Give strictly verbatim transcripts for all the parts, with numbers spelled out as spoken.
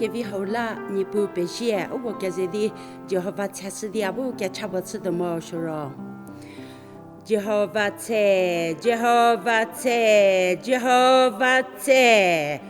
Kevi hau la Niepuu pezie, uko keze di Jihova tse shü di a bu kecha puo chütuo mo siro. Jihova tse, Jihova tse, Jihova tse.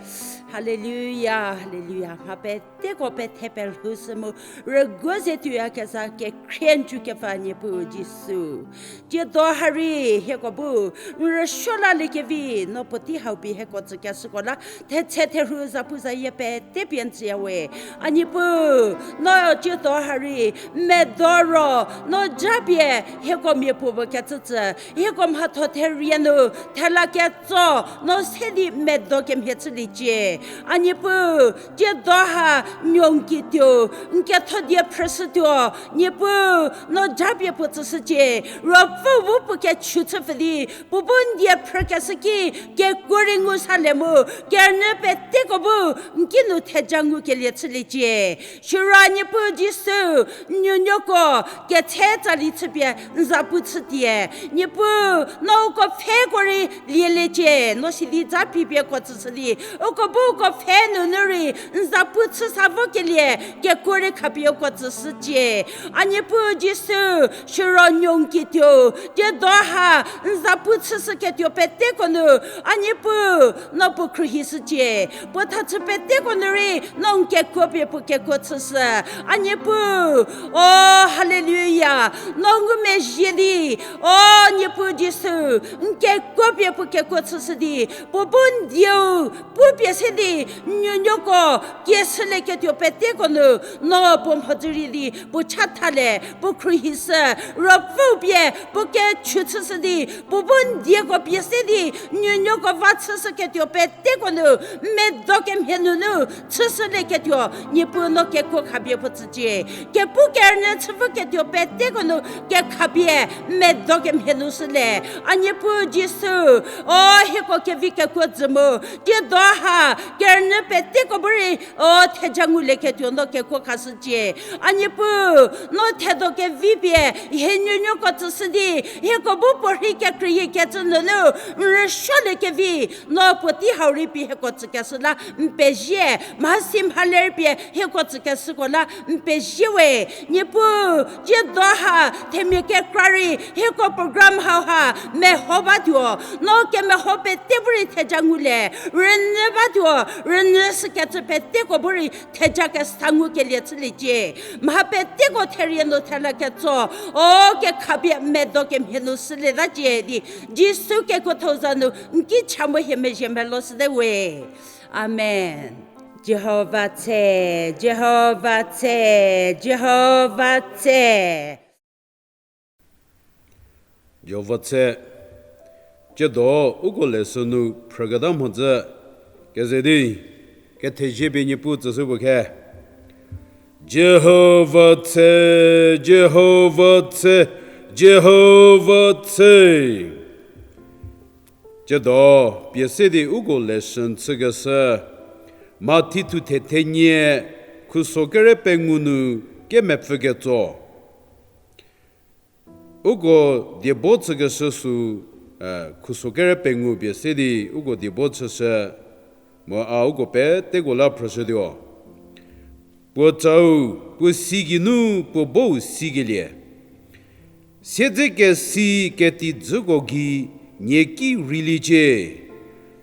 Haleluya, haleluya. Mha peteko pethe pelhou shü mu rüguo ze tuoyakezha kekhrie ncu kepfü Niepuu Jisu. Tsiedo ha rei hieko bu n rüsuo laliekevi, no puotei hau pie hieko tsükeshüko la, thetse therhu zapu zayie pete pie n tsüya we. A Niepuu, no tsiedo ha rei medo ro, no japie hieko mia puo puo kecütsü, hieko mhatho therie nu thela ketso, no se di medo kemhie chüliecie. A Niepuu, tsiedo ha nuo n kituo, n ketho die phrüshütuo, Niepuu, no japie puo tsüshücie, Ruopfü bu puo kechu chüpfü di, puo bu n die phrükeshü ki, kekuo rei ngu salie mu, kerünyü peteko bu n kinu theja ngukelie chüliecie. Siro Niepuu Jisu, n nuonuoko ketse tsali chüpie n zapu chütie. Niepuu, no uko pfheko rei lieliecie, no sidi za pipie uko tsüshü di, uko bu uko pfhe nunu rei n zapu chü sa vokelie kekuo rei khapie uko tsüshücie. A Niepuu Jisu, siro nuo n kituo, tsiedo ha n zapu chüshüketuo peteko nu, a Niepuu, no puo khruohishücie. Puo thachü peteko nu rei no n kekuo pie puo kekuo chüshü. A Niepuu, o, haleluya, no ngumezhie di, o, Niepuu Jisu, n kekuo pie puo kekuo chüshü di, puo bu n dieu pupie se di, n nuonuoko kieshülieketuo peteko nu, no puo mhodzü rei di puo chathalie, puo khruohishü, Ruopfü pie puo kechu chüshü di, puo bu n dieko pie se di, n nuonuoko va chüshüketuo peteko nu, medo kemhie nunu chüshülieketuo, Niepuu no kekuo khapie puo tsücie. Kepu kerünyü chü voketuo peteko nu kekhapie medo kemhie nu shülie. A Niepuu Jisu, o, hieko kevi kekuo dzü mu, tsiedo ha kerünyü peteko bu rei, o, theja ngulieketuo no kekuo khashücie. A Niepuu, no thedo kevi pie hie nuonuoko tsüshü di, hieko bu puorhei kekreiyie kecü nunu n rüsuoliekevi, no puotei hau rei pie hieko tsükeshü la n pezie, mhasi mhale rei pie hieko tsükeshüko la n pezie we. Niepuu, tsiedo ha themia kekra rei hieko program hauha meho batuo, no kemeho pete bu rei theja ngulie, rünyü batuo, rünyü shükecü peteko bu rei theja kesa ngukelie chüliecie. Mha peteko therie nu thela ketso, o, kekhapie medo kemhie nu shülietacie di, Jisu kekuotho za nu n ki cha mu hie mezhie melo shüte we. Amen. Jihova tse, Jihova tse, Jihova tse. Jihova tse. Tsiedo uko lesson nu phrüketa mhodzü keze di kethezie pie Niepuu tsüshü puo khe. Jihova tse, Jihova tse, Jihova tse. Tsiedo pie se di uko lesson chükeshü Mathi thuthe thenie, khuso kere pengou nu kemepfü ketso. Uko diebo chükeshü sü, eh, khuso kere pengou pie se di uko diebo chüshü, mu a uko peteko la phrüshütuo. Puo tsau, puo si geinu puo bou sikelie. Siedzekesi ketijüko gei nie ki reiliecie.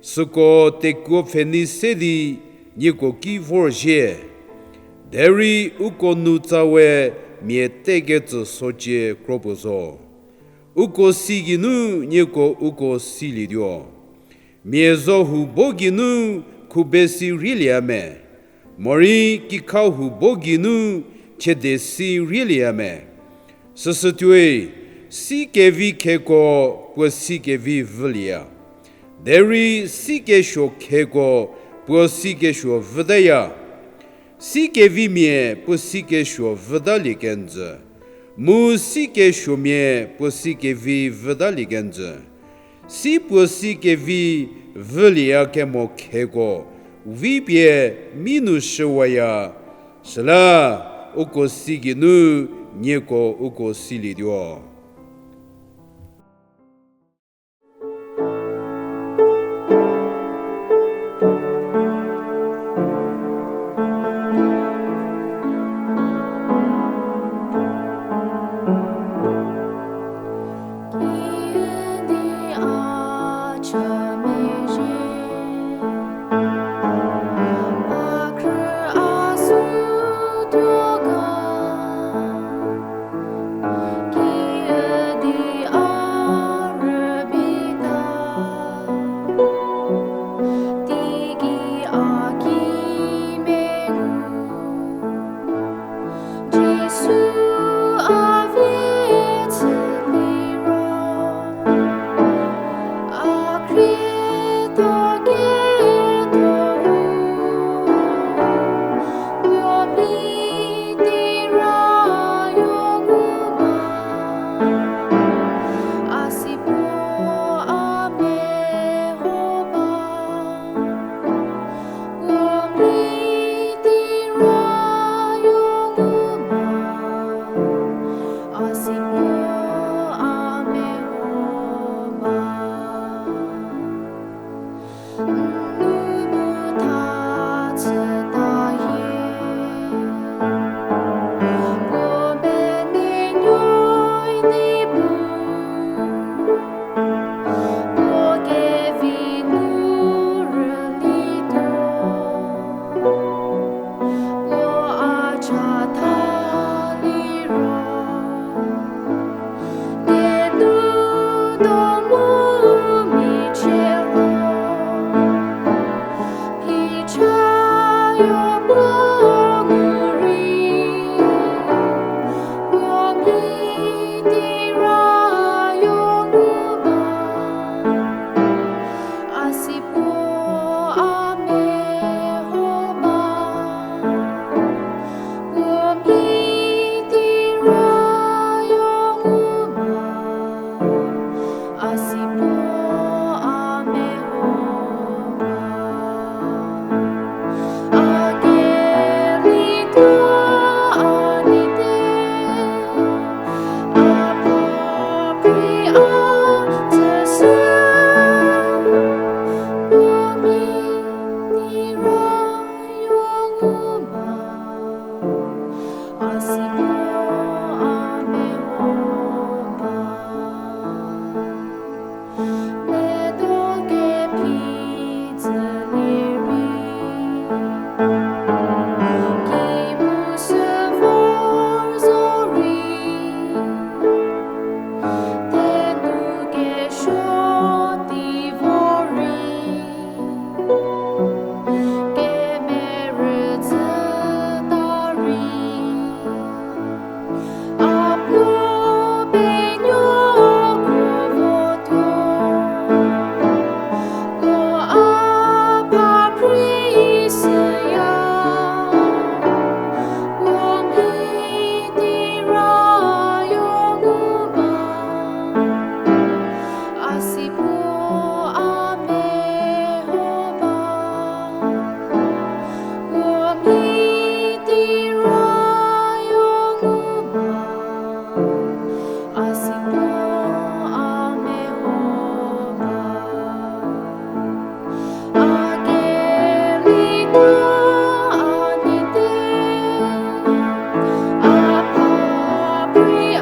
Süko tekuo pfhenei se di nieko ki vorzhie. Derei uko nutsa we mia tekecü socie kro puo zo. Uko si geinu nieko uko silietuo. Mia zo hubo geinu khubesi rielieya me, morei kikha hubo geinu chiedesi rielieya me? Süsütuoi, si kevi kheko puo si kevi vülieya. Derei si kesuo kheko puo si kesuo vütaya. Si kevimia puo si kesuo vütalie kenjü, mu si kesuomia puo si kevi vütalie kenjü. Si puo si kevi vülieyakemo kheko vi pie mi nu shüwaya, süla uko si geinu nieko uko silietuo.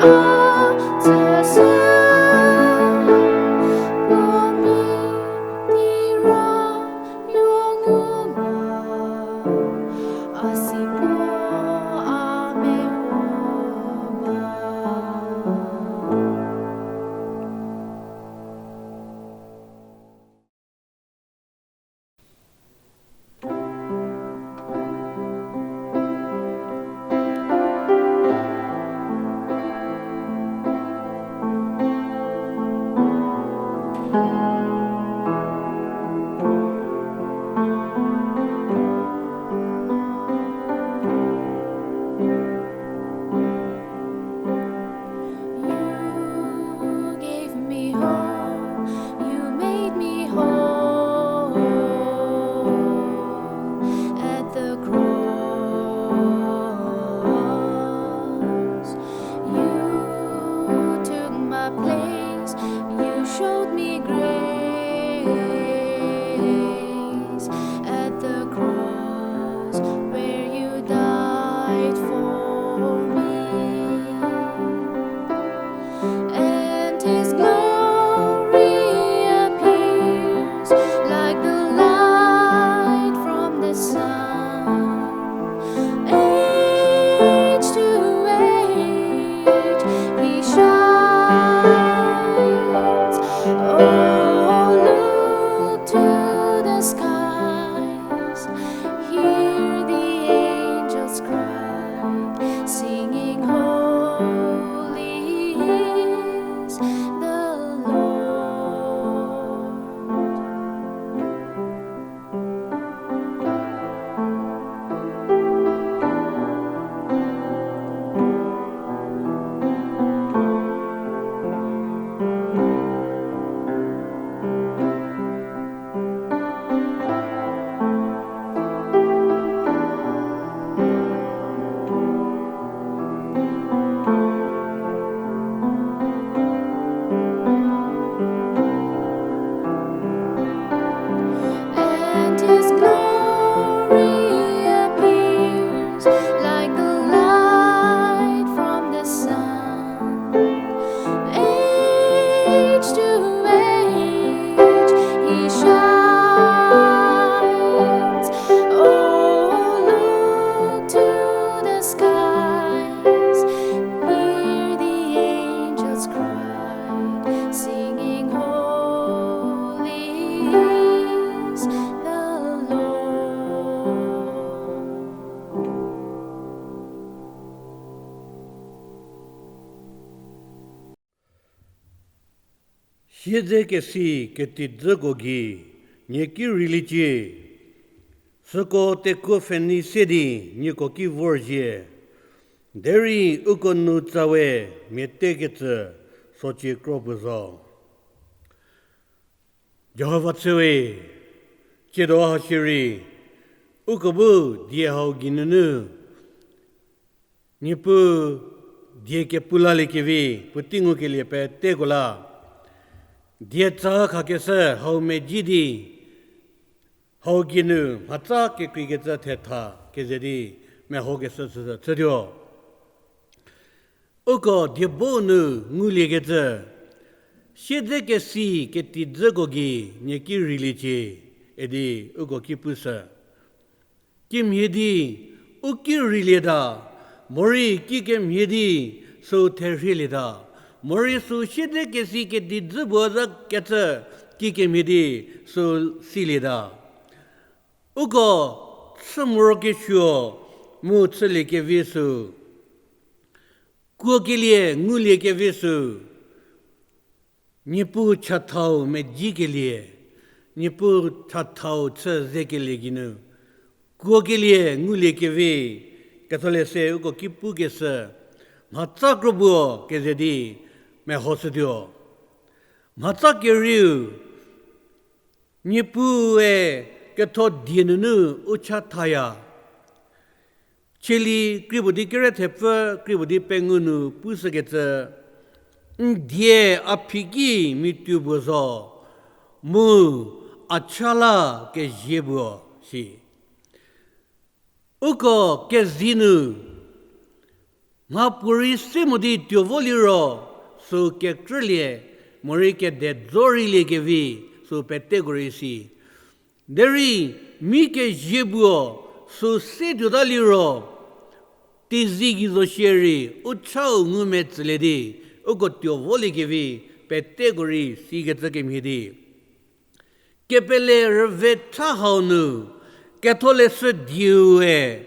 You gave me hope, you made me whole at the cross. You took my place, you showed me grace at the cross where you died for me. And his glory appears like the light from the sun. Age to age he shines. Oh, look to the skies, hear the angels cry, singing, "Holy is the Lord." And his glory appears like the light from the sun. Age to age he shines. Oh, look to the skies, hear the angels cry, singing, "Holy is the Lord." Siedzekesi ketidzüko gei nie ki rheiliecie. Süko tekuo pfhenei se di nieko ki vorzhie. Derei uko nu tsa we mia tekecü socie kro puo zo. Jihova tse we, tsiedo ha shierei, uko bu die hau geinunu Niepuu die kepu laliekevi puotei ngukelie peteko la, die tsa khakeshü hau medzi di, hau geinu mhatsa kekreikecü thetha keze di mehokeshü chütuo. Uko diebo nu nguliekecü, siedzekesi ketidzüko gei nie ki rheiliecie, idi uko ki pushü. Kimhie di u ki rheilieta, morei kikemhie di süu therhielieta, morei süu siedzekesi ketidzü puo za kecü kikemhie di süu silieta. Uko chü morokesuo mu chüliekevi süu, kuokelie nguliekevi süu, Niepuu chathau medzikelie, Niepuu chathau chü zekelie geinu, kuokelie nguliekevi, ketholeshü uko ki pukeshü, mhatsa kropuo keze di mehoshütuo. Mhatsa kerieu, Niepuue ketho die nunu u chathaya. Cheli kripuo di kere thepfü kripuo di pengou nu pushükecü, n die a phi ki mituo puo zo, mu a cha la kezie puo, si. Uko kezei nu, Mhapuorei se mo di tuo vo liro, süu kekrülie, morei kede dzo reilie kevi, süu peteko rei si. Derei, mi kezie puo, süu se tuota liro, teizie gei zo shierei, u chau ngumetsülie di, uko tuo volie kevi, peteko rei sikecü kemhie di. Kepele rüve cha hau nu, ketholeshü dieue,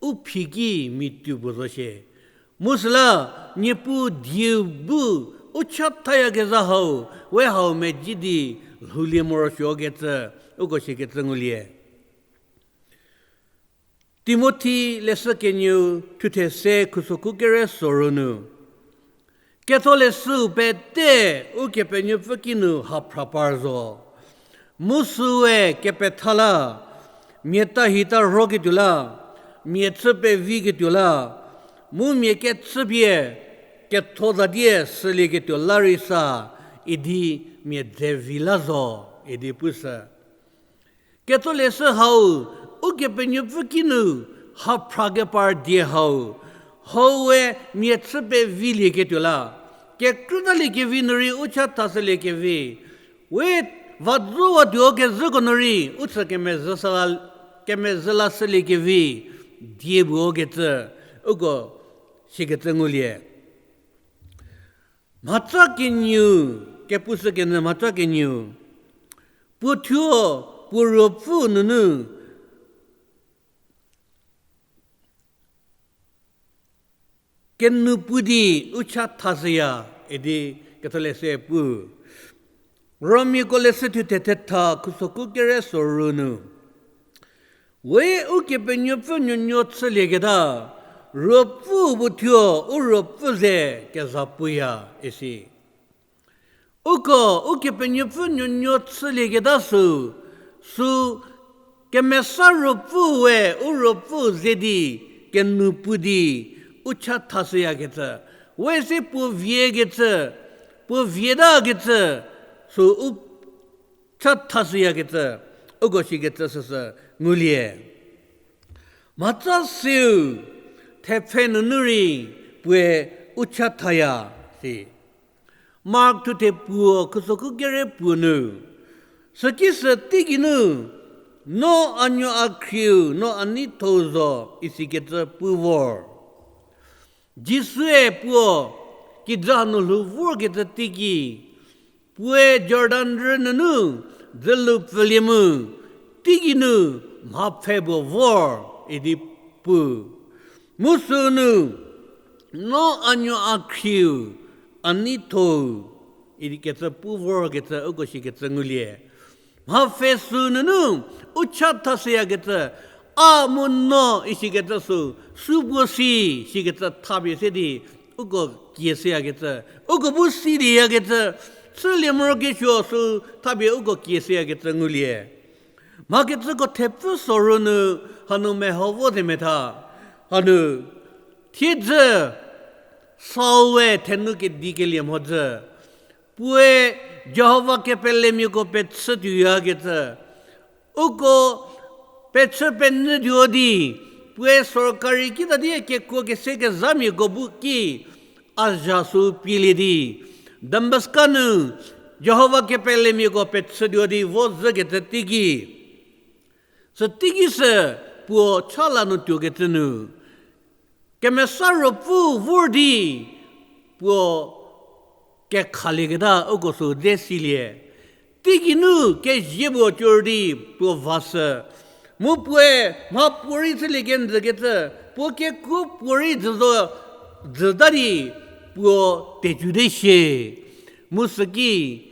u phi ki mia tuo puo zo shie. Mu süla, Niepuu dieu bu, u chathayakezha hau, we hau medzi di, lhoulie morosuokecü, uko sikecü ngulie. Timothi leshü kenieu thuthe se khusokhu kere soru nu. Ketholeshüu pete Ukepenuopfü kinu haphra par zo. Mu süue kepetha la, mia tahita rhoketuo la, mia chü peviketuo la, mu mia kechüpie ketho zatie sülieketuo la rei sa, idi mia dze vi la zo, idi pushü. Ketholeshü hau, Ukepenuopfü kinu haphra kepar die hau, haue mia chü pevilieketuo la, kekrütaliekevi nu rei u chathashüliekevi, we vazowatuo kezhüko nu rei u chü kemezhü sala, kemezhü lashüliekevi, die puo kecü, uko sikecü ngulie. Mhaca kenieu, kepushü kenyü mhaca kenieu. Puo thuo, puo ruopfü nunu, kenupu di u chathashüya, idi ketholeshü pu. Romiako leshü thuthe thetha khusokhu kere soru nu. We Ukepenuopfü nuonuo chülieketa, ruopfü bu thuo u ruopfü ze keza puya isi. Uko Ukepenuopfü nuonuo chülieketa sü, sü kemesa ruopfüe u ruopfü ze di kenupu di u chathashüyakecü, we se puo viekecü, puo vietakecü, sü u chathashüyakecü, uko sikecü süsü ngulie. Mhatsa seu, thepfhe nunu rei puoe u chathaya, si. Mark thuthe puo khusokhu kere puo nu. Süki sü teigei nu, no a nuo a khrieu, no a neithou zo, isikecü pu vor. Jisue puo, kijü hanu lhou vorkecü teiki, puoe Jordan rü nunu, dzülu pfülie mu, teigei nu, mhapfhe puo vor, idi pu. Mu sünu, no a nuo a khrieu, a neithou, idi kecü pu vorkecü, uko sikecü ngulie. Mhapfhe sü nunu, u chathashüyakecü, a mu no isikecü sü, supuo si, sikecü thapie se di, uko kieshüyakecü, uko bu silieyakecü, chülie morokesuo sü thapie uko kieshüyakecü ngulie. Mhakecüko thepfü soru nu, hanu meho vo te metha, hanu, thiedzü, Saul-e thenu kedikelie mhodzü, puoe Jihova kepelemiako pechü tuoyakecü, uko pechü penyü tuo di, puoe sorkari kita di kekuo kese kezhamiako bu ki, a zha sü pielie di, Damaska nu, Jihova kepelemiako pechü tuo di vo zhükecü teiki. Süteiki sü puo cha la nu tuokecü nu, kemesa ruopfü vor di puo kekhalieketa uko sü dze silie. Teigei nu kezie puo tuor di puo vashü. Mu puoe mhapuorei chülie kenjükecü, puo kekuo puorei jü zo, jüta di puo tecü te shie. Mu süki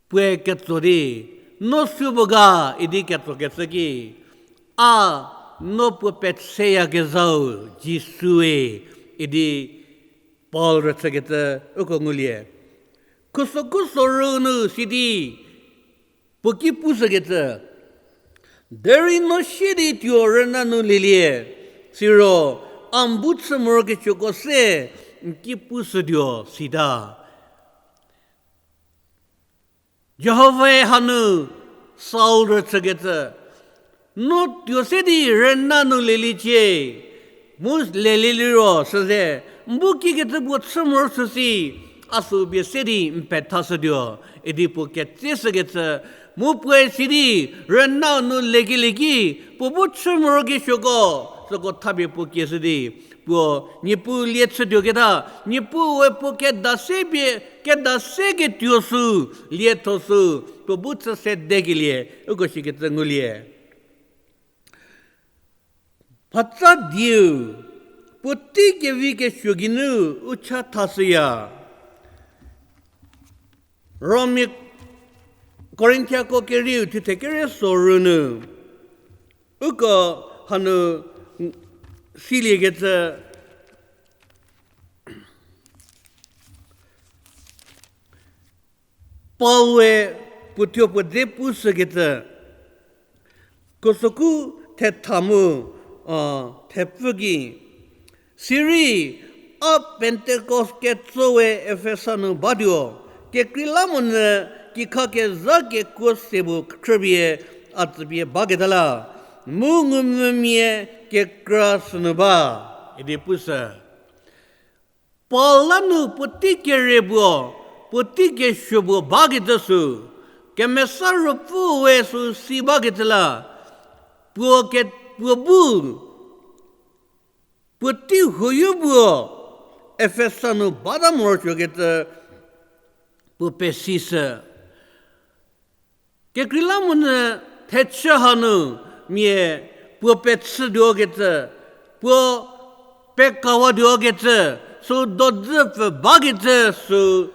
puoe ketso di, no supuo ga idi ketsokecü ki, a, no puo pecheyakezhau Jisue, idi Paul rüchükecü uko ngulie. Khuso khuso ru nu sidi puo ki pushükecü, derei no sie di tuo rüna nu lielie, siro a n bu chü morokesuoko se n ki pushütuo sita. Jihovae hanu Saul rüchükecü, no tuo se di rüna nu lieliecie, Mu lelie liro süze, n bu kikecü puo chü morosuo si, a sü pie se di n pethashütuo, idi puo ketseshükecü, mu puoe sidi, rüna nu lekelie ki, puo bu chü morokesuoko, süko thapie puo kieshü di, puo Niepuu lie chütuoketa, Niepuue puo kedase pie, kedase ketuo sü, lietho sü, puo bu chü sedekelie, uko shikecü ngulie. Mhatsa dieu, puotei kevi kesuo geinu u chathashüya. Romia, Korinthiako kerieu thuthe kere sorü nu, uko hanu siliekecü, Paul-e puo thuo puo dze pushükecü, Kusoku thetha mu, a, thepfü ki. Sirei, a Pentecost ketsowe Efesa nu batuo, kekreilamonyü kikha kezha kekuo se bu khrüpie a tsüpie baketa la, mu ngumvümia kekra sünu ba, idi pushü. Paul la nu puotei kere puo, puotei kesuo puo bakecü sü, Kemesa Ruopfüe sü si bakecü la, puo ke, puo bu, puotei huoyo puo, Efesa nu bata morosuokecü, puo pesishü. Kekreilamonyü thechü hanu mia puo pechütuokecü, puo pekawatuokecü, sü dodzü pfü bakecü sü,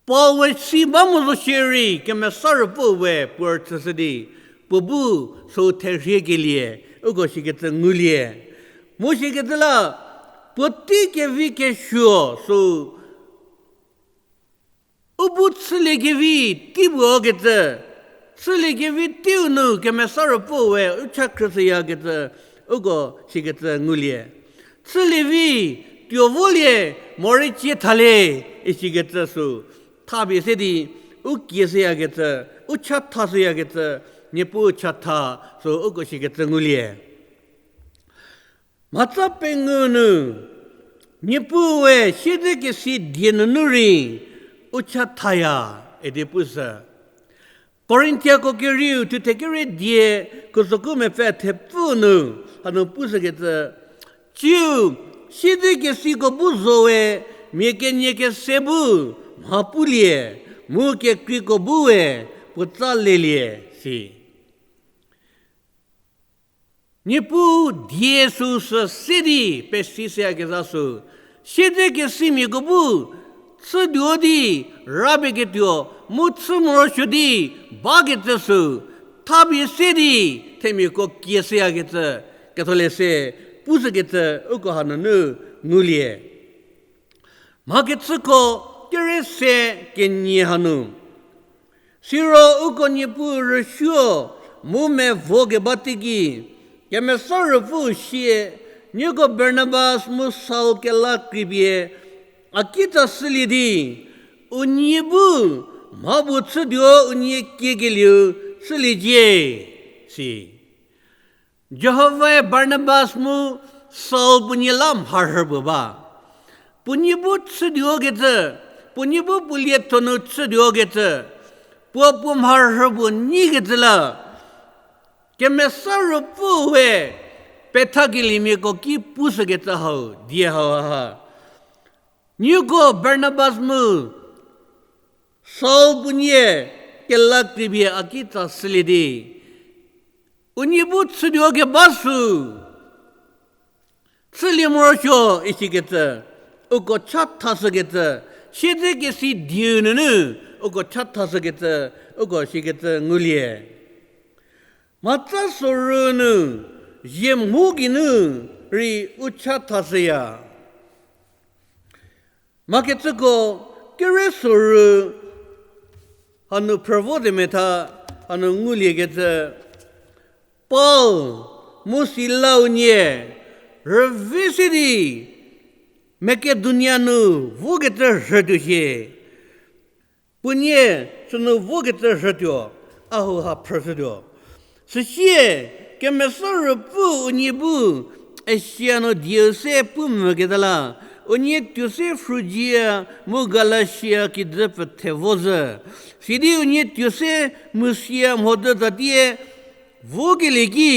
Paul-e si ba mo zo shierei Kemesa Ruopfüe puo rüchüshü di, puo bu sü therhiekelie, uko shikecü ngulie. Mu shikecü la, puotei kevi kesuo sü, u bu chüliekevi tei puo kecü, chüliekevi teiu nu Kemesa Ruopfüe u cha khrüshüyakecü, uko shikecü ngulie. Chülievi tuo volie, morei cie thalie, isikecü sü, thapie se di, u kieshüyakecü, u chathashüyakecü, Niepuu chatha sü uko shikecü ngulie. Mhatsa pengou nu, Niepuue siedzekesi die nunu rei u chathaya idi pushü. Korinthiako kerieu thuthe kere die, kusoku mepfü thepfü nu, hanu pushükecü, tsiu, siedzekesiko bu zowe, mia kenie kese bu mha pulie, mu kekreiko bu we puotsa lelie, si. Niepuu die süsü se di pesishüyakezha sü, siedzekesimiako bu chütuo di rabeketuo mu chü morosuo di bakecü sü, thapie se di themiako kieshüyakecü, ketholeshü pushükecü uko hanunu ngulie. Mhakechüko kere se kenie hanu. Siro uko Niepuu rüsuo mu mevo keba teiki, Kemesa Ruopfü sie, nieko Barnabas mu Saul kela kripie, a kitsa shülie di, unie bu mha bu chütuo unie kiekelieu chüliecie, si. Jihovae Barnabas mu Saul puonie la mharhü puo ba. Puonie bu chütuokecü, puonie bu puo lietho nu chütuokecü, puo puo mharhü puo nyikecü la, Kemesa Ruopfüe pethakeliemiako ki pushükecü hau die hau ha. Nieko Barnabas mu Saul puonie kela kripie a kitsa shülie di, unie bu chütuo keba sü, chülie morosuo isikecü, uko chathashükecü, siedzekesi dieu nunu, uko chathashükecü, uko sikecü ngulie. Mhatsa sorü nu, zie mho geinu rei u chathashüya. Mhakechüko kere sorü hanu phrü vo te metha hanu nguliekecü, Paul mu Sila unie rüvi se di Makedonia nu vokecü rhütuo shie. Puonie sünu vokecü rhütuo, a hauha phrüshütuo. Süsie, Kemesa Ruopfü unie bu Asia nu dieu se pu mvüketa la, unie tuo se Phrygia mu Galatia kijü pethe vo zhü. Sidi unie tuo se Musia mhodzü tsatie vokelie ki,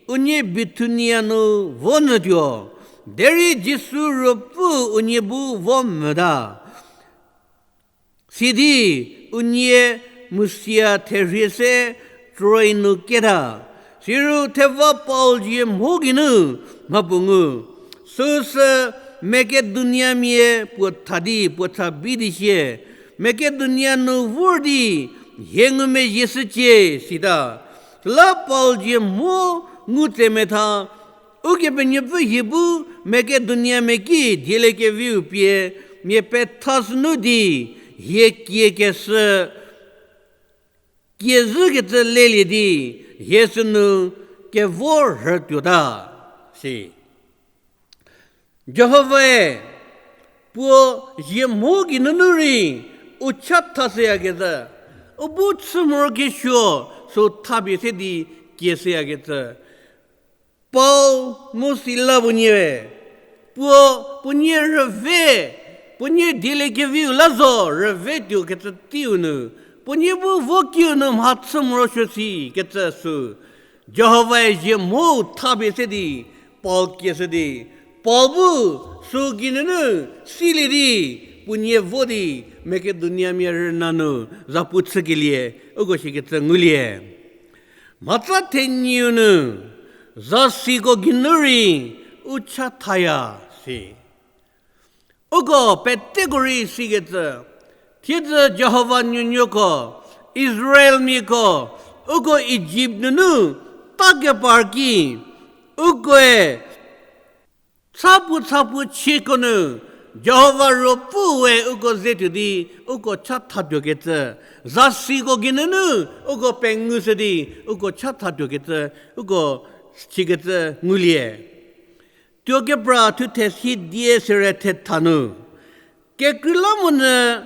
unie Bithunia nu vo nyütuo. Derei Jisu Ruopfü unie bu vo mvüta. Sidi unie Musia therhie se Troi nu keta. Siro theva Paul zie mho geinu mhapuo ngu. Süsü Makedoniamia puo tha di puo tha bi di sie, Makedonia nu vor di hie ngumezhie shücie, sita. Süla Paul zie mho ngu tse metha, Ukepenuopfü hie bu Makedoniamia ki dieliekeviu pie mia petha sünu di hie kiekeshü, kie zhükecü lelie di hie sünu kevo rhütuota, si. Jihovae puo zie mho geinunu rei u chatha shüyakecü, u bu chü morokesuo, sü thapie se di kie shüyakecü. Paul mu Sila puonie, puo, puonie rüve, puonie dieliekeviu la zo rüve tuokecü teiu nu, puonie bu vo kiu nu mha chü morosuo sikecü sü, Jihovae zie mho thapie se di Paul kieshü di, Paul bu sü geinunu silie di, puonie vo di Makedoniamia rüna nu zapu chükelie uko shikecü ngulie. Mhatsa thenieu nu, zasiko geinu rei u chathaya, si. Uko peteko rei sikecü, thiedzü Jihova nuonuoko, Israelmiako, uko Ijipt nunu takepar ki, ukoe chapuo chapuo chieko nu, Jihova Ruopfüe uko ze tuo di, uko chathatuokecü, zasiko geinunu, uko pengushü di, uko chathatuokecü, uko sikecü ngulie. Tuokepra thuthe si die sere thetha nu, kekreilamonyü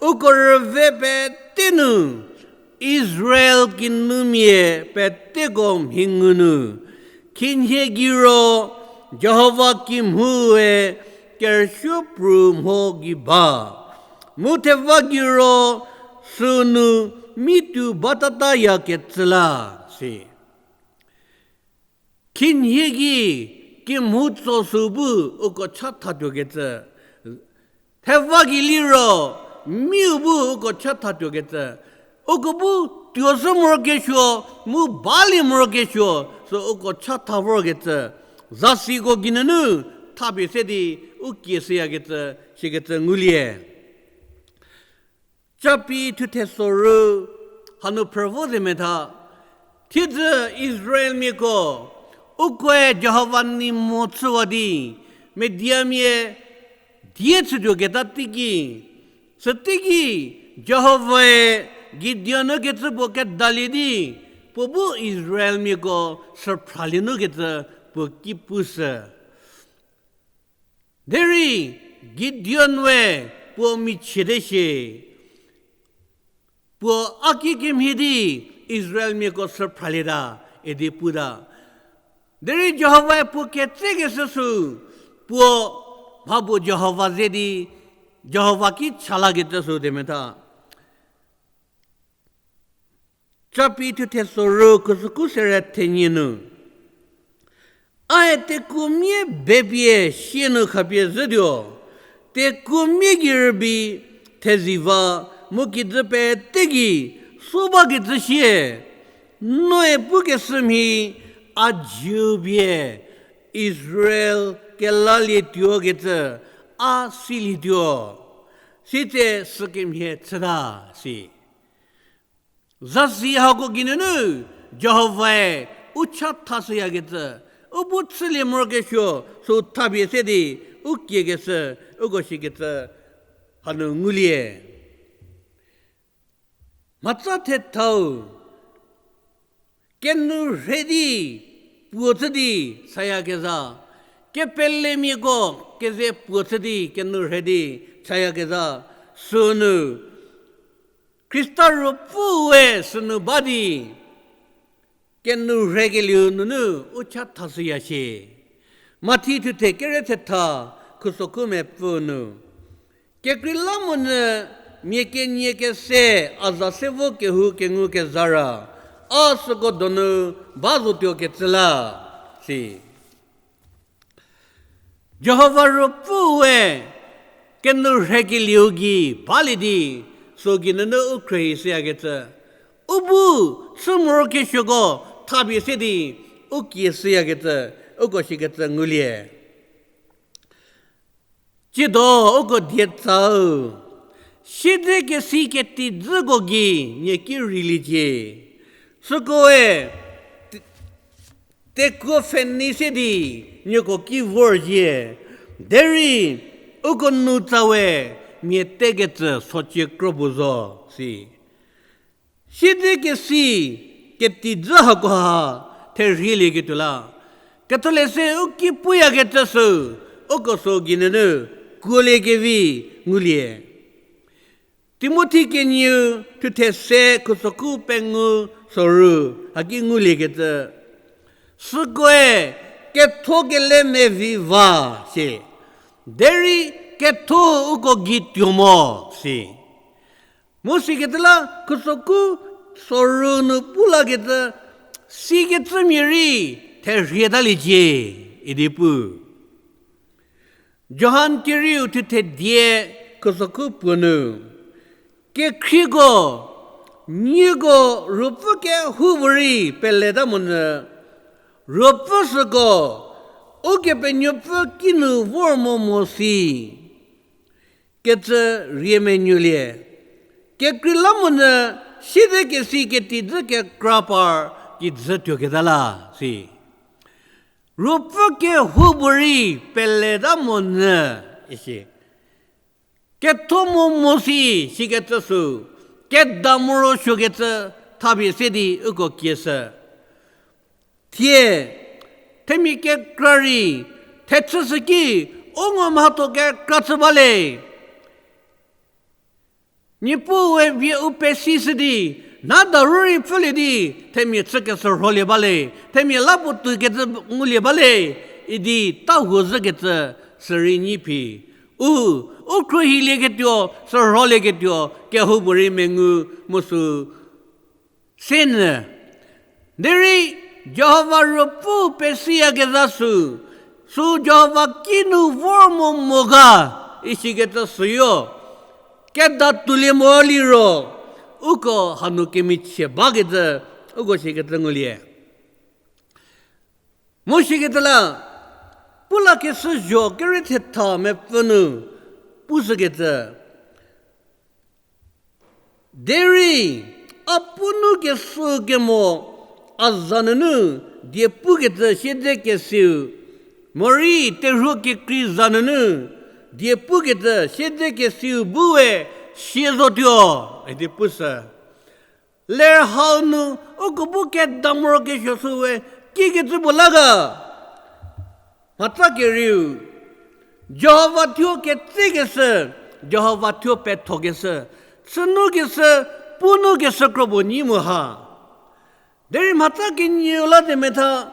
uko rüve pete nu, Israel kinumia peteko mhi ngu nu, khinhie giro Jihova kimhue kerüsuo pru mho gei ba, mu theva giro sünu mi tuo batatayakecü la, si. Khinhie gei kimhie tso sü bu uko chathatuokecü, theva gei liro miu bu uko chathatuokecü, uko bu tuoshü morokesuo, mu balie morokesuo, sü uko chatha vorkecü, zasiko geinunu thapie se di u kieshüyakecü, sikecü ngulie. Capi thuthe soru, hanu phrü vo ze metha, thiedzü Israelmiako, ukoe Jihova nei mo chüwa di, Midianmia die chütuoketa teiki, süteiki Jihovae Gideon nu kecü puo kedalie di, puo bu Israelmiako sü phralie nu kecü puo ki pushü. Derei Gideon we puo michiete shie, puo a ki kemhie di Israelmiako sü phralieta idi puta. Derei Jihovae puo ketsekeshü sü, puo mhapuo Jihova ze di, Jihova ki chalakecü sü temetha. Capi thuthe soru khusüku sere thenie nu, ae tekuomia bepie sie nu khapie zhütuo, tekuomia gei rübei theziva mu kijü pete gei so bakecü sie, noe pukeshü mhie a jüu pie Israel kelalie tuokecü a silietuo, sitse sükemhie chüta, si. Zasi hako geinunu Jihovae u chathashüyakecü, u bu chülie morokesuo sü thapie se di u kiekeshü, uko shikecü hanu ngulie. Mhatsa thethau, kenou rhe di puo chü di chayakezha, kepelemiako keze puo chü di kenou rhe di chayakezha, sünu Khrista Ruopfüe sünu ba di kenou rhekelieu nunu u chathashüya shie. Mathi thuthe kere thetha, khusokhu mepfü nu, kekreilamonyü mia kenie kese a za se vo kehou kengu kezha ra, a süko donu ba zotuo kecü la, si. Jihova Ruopfüe kenou rhekelieu gei balie di, süu geinunu u khruohi shüyakecü, u bu chü morokesuoko thapie se di u kie shüyakecü, uko shikecü ngulie. Tsiedo uko dietsau, siedzekesi ketidzüko gei nie ki rheiliecie. Sükoe te-, tekuo pfhenei se di nieko ki vorzhie. Derei uko nu tsa we mia tekecü socie kro puo zo, si. Siedzekesi ketidzü hakoha therhielieketuo la, Ketholeshü u ki puyakecü sü, uko süu geinunu kuoliekevi ngulie. Timothi kenieu thuthe se khusokhu pengou soru haki nguliekecü, sükoe ketho kele mevi va, si. Derei ketho uko gei tuo mo, si. Mu sikecü la khusokhu soru nu pu lakecü, sikecümia rei therhie taliecie, idi pu. Johan kerieu thuthe die khusokhu puo nu, kekhrieko, nieko Ruopfü kehoupuorei peleta monyü, Ruopfü süko Ukepenuopfü kinu vor mo mo si kecü rie menuolie. Kekreilamonyü siedzekesi ketidzü kekra par kijü tuoketa la, si. Ruopfü kehoupuorei peleta monyü, isi. Ketho mo mo si, sikecü sü, kedamorosuokecü thapie se di uko kieshü. Thie, themia kekra rei, thechüshü ki, u ngo mhatho kekra chü bale. Niepuue vie u pesishü di, nha daru rei pfhülie di, themia chükeshürholie bale, themia la puo tuokecü ngulie bale, idi tahuo zhükecü sürei nyi phi. U, u khruohilieketuo, shürholieketuo, kehoupuorei mengu mu sü senyü. Derei Jihova Ruopfü pesiyakezha sü, sü Jihova kinu vor mo mo ga, isikecü süyo. Keda tuolie mo liro, uko hanu kemichie bakecü, uko sikecü ngulie. Mu sikecü la, Pulakeshü zho kere thetha mepfü nu, pushükecü. Derei, a puo nu kesü kemo, a za nunu, die pukecü siedzekesiu, morei terhuo kekrei za nunu, die pukecü siedzekesiu bu we, sie zotuo, idi pushü. Ler hau nu, uko bu kedamorokesuo sü we, kikecü puo la ga. Mhatsa kerieu, Jihova thuo ketsekeshü, Jihova thuo pethokeshü, chünukeshü, puo nu keshü kro puo nyi mu ha. Derei mhatsa kenieu la te metha,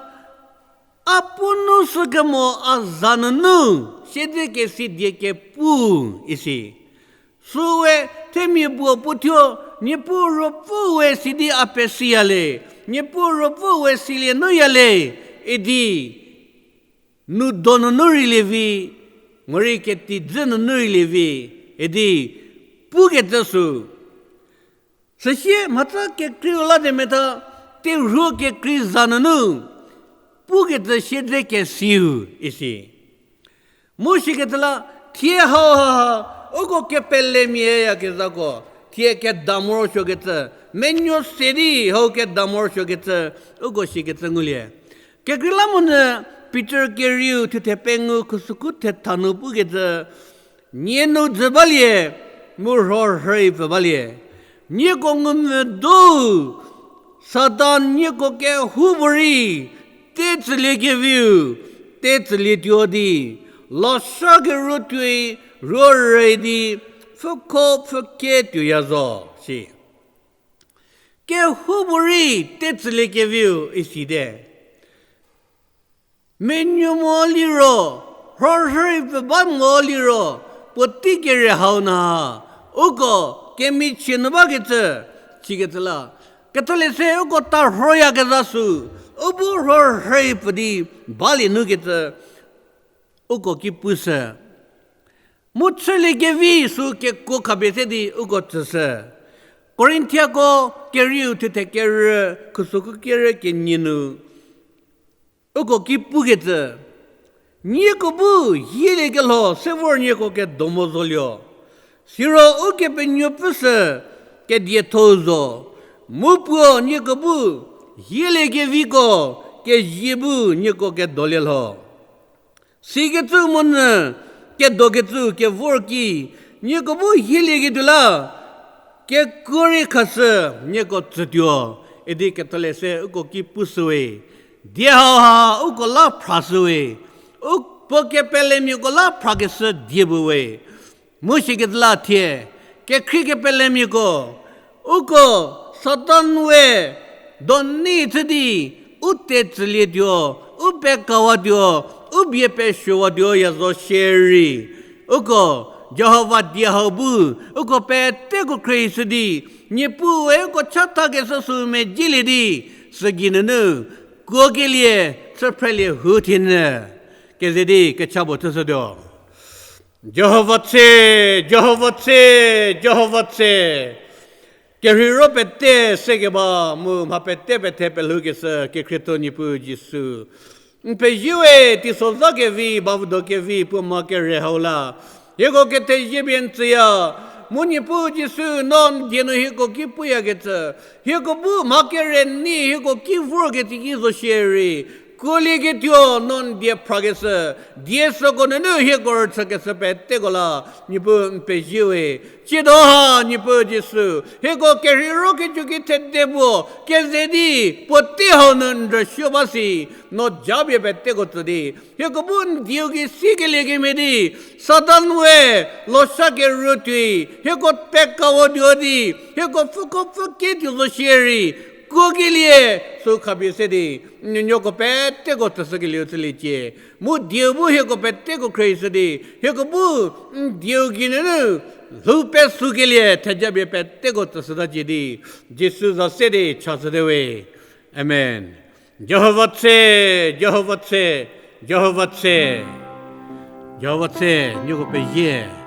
a puo nu sü kemo a za nunu, siedzekesi die kepu, isi. Süwe themia puo puo thuo, Niepuu Ruopfü we sidi a pesiya le, Niepuu Ruopfü we silie nuya le, idi nu do nunu rei lievi, morei ketidzü nunu rei lievi, idi pukecü sü. Süsie mhatsa kekreiu la te metha, terhuo kekrei za nunu, pukecü siedzekesiu, isi. Mu sikecü la, thie hauha, uko kepelemia yakezhako, thie kedamorosuokecü, menuo se di hau kedamorosuokecü, uko sikecü ngulie. Kekreilamonyü Pitor kerieu thuthe pengou khusükhu thetha nu pukecü, nie nu dzü balie, mu rho rhei pfü balie. Nieko ngumvü do, Satan nieko kehoupuorei, tetsüliekeviu, tetsülietuo di, lashükeruo tuoi, ruo rhei di, pfhükho pfhüke tuoya zo, si. Kehoupuorei tetsüliekeviu isite. Menuo mo liro, rhorhei pfü ba mo liro, puotei kere hau na, uko kemichie nu bakecü, sikecü la. Ketholeshü uko tarhoyakezha sü, u bu rhorhei pfü di balie nukecü, uko ki pushü. Mu chüliekevi sü kekuo khapie se di uko tsüshü. Korinthiako kerieu thuthe kerü, khusokhu kerü kenie nu uko ki pukecü, nieko bu hieliekelho se vor nieko kedo mo zolio. Siro Ukepenuopfü sü kedietho zo, mu puo nieko bu hieliekeviko kezie bu nieko kedolie lho. Sikecü monyü kedokecü kevor ki, nieko bu hielieketuo la, kekuo rei khashü nieko tsütuo, idi Ketholeshü uko ki pushüwe. Die hauha uko la phrashüwe, u puo kepelemiako la phrakeshü die puwe. Mu sikecü la thie, kekhrie kepelemiako, uko Satan we doni chü di, u tetsülietuo, u pekawatuo, u bie pesuowatuo ya zo shierei, uko Jihova die hau bu uko peteko khrieshü di, Niepuu we uko chathakeshü sü medielie di, sügei nunu kuokelie, chüphrelie hu thienyü, keze di kecha puo thushütuo. Jihova tse, Jihova tse, Jihova tse. Kerheiro pete sekeba mu mha pete pethe pelhoukeshü kekhrietho Niepuu Jisu, n pezie we, teisozha kevi, bavüdo kevi, puo mha kere hau la hieko kethezie pie n tsüya. Mu Niepuu Jisu, no n die nu hieko ki puyakecü, hieko bu mha kere ni hieko ki vorkecü ki zo shierei, kuolieketuo no n die phrakeshü, die süko nunu hieko rüchükeshü peteko la Niepuu n pezie we. Tsiedo ha Niepuu Jisu, hieko kerheiro kejo ki thede puo keze di, puotei hau nu n rüsuo ba si, no japie peteko tsü di, hieko bu n dieu gei sikelie kemhie di, Satan we losha keruo tuoi hieko pekawatuo di, hieko pfhüko pfhüketuo zo shierei, kuokelie, sü khapie se di, n nuonuoko peteko tsüshükelieu chüliecie. Mu dieu bu hieko peteko khrieshü di, hieko bu n dieu geinunu lhou pesükelie thejapie peteko tsüshütacie di, Jisu za se di chashüte we. Amen. Jihova tse, Jihova tse, Jihova tse. Jihova tse, nieko pezie.